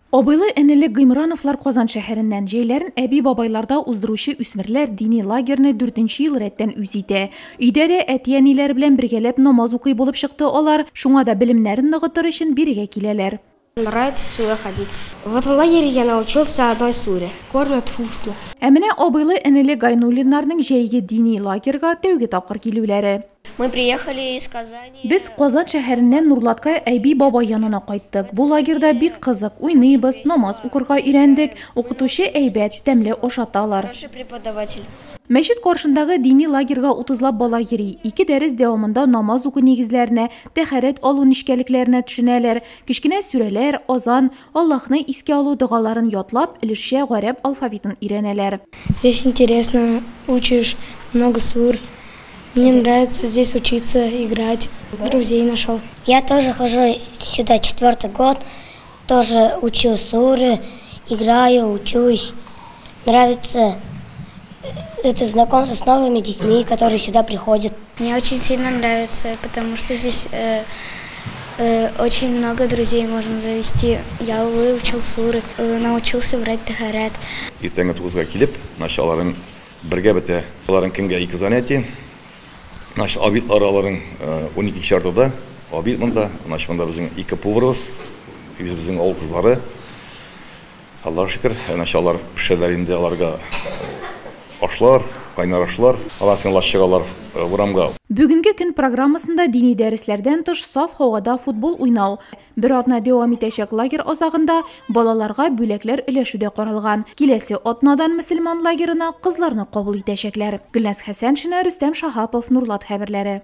Абыйлы-энеле Гыймрановлар Казан шәһәреннән. Җәйләрен әби-бабайларда уздыручы үсмерләр дини лагерьны дүртенче ел рәттән үз итә. Өйдә дә әти-әниләре белән бергәләп намаз укый булып чыкты алар, шуңа да белемнәрен ныгытыр өчен бирегә киләләр. Нравится сюда ходить. В этом лагере я научился одной суре. Кормят вкусно. Ә менә абыйлы-энеле Гайнуллиннарның җәйге дини лагерьга тәүге тапкыр килүләре. Мы приехали из Казани. Без Казан шәһәреннән Нурлатка әби-бабай янына кайттык. Бу лагерьда бик кызык, уйныйбыз, намаз укырга өйрәндек. Укытучы әйбәт, тәмле ашаталар. Хороший преподаватель. Мәчет каршындагы дини лагерьга утызлап бала йөри. Ике дәрес дәвамында намаз уку нигезләренә, тәһарәт алу нечкәлекләренә төшенәләр. Кечкенә сүрәләр, азан, Аллаһны искә алу догаларын ятлап, өлешчә гарәп алфавитын өйрәнәләр. Здесь интересно, учишь много сур. Мне нравится здесь учиться, играть, друзей нашел. Я тоже хожу сюда четвертый год, тоже учу суры, играю, учусь. Нравится это знакомство с новыми детьми, которые сюда приходят. Мне очень сильно нравится, потому что здесь очень много друзей можно завести. Я выучил суры, научился брать тахарат. Иртәнге 9-га килеп, значит, аларның бергә бетә. Аларның көнгә ике занятие. Значит, обедлар аларның 12:15-да, обед монда. Значит, монда безнең ике поварыбыз, безнең авыл кызлары. Аллаһка шөкер, значит, алар пешерәләр инде аларга ашлар, кайнар ашлар. Алар соң чыгалар урамга. Бүгенге көн программасында дини дәресләрдән тыш саф һавада футбол уйнау. Бер атна дәвам итәчәк лагерь азагында балаларга бүләкләр өләшү дә каралган. Киләсе атнадан мөселман лагерына кызларны кабул итәчәкләр. Гөлназ Хәсәншина, Рөстәм Шаһапов, Нурлат хәбәрләре.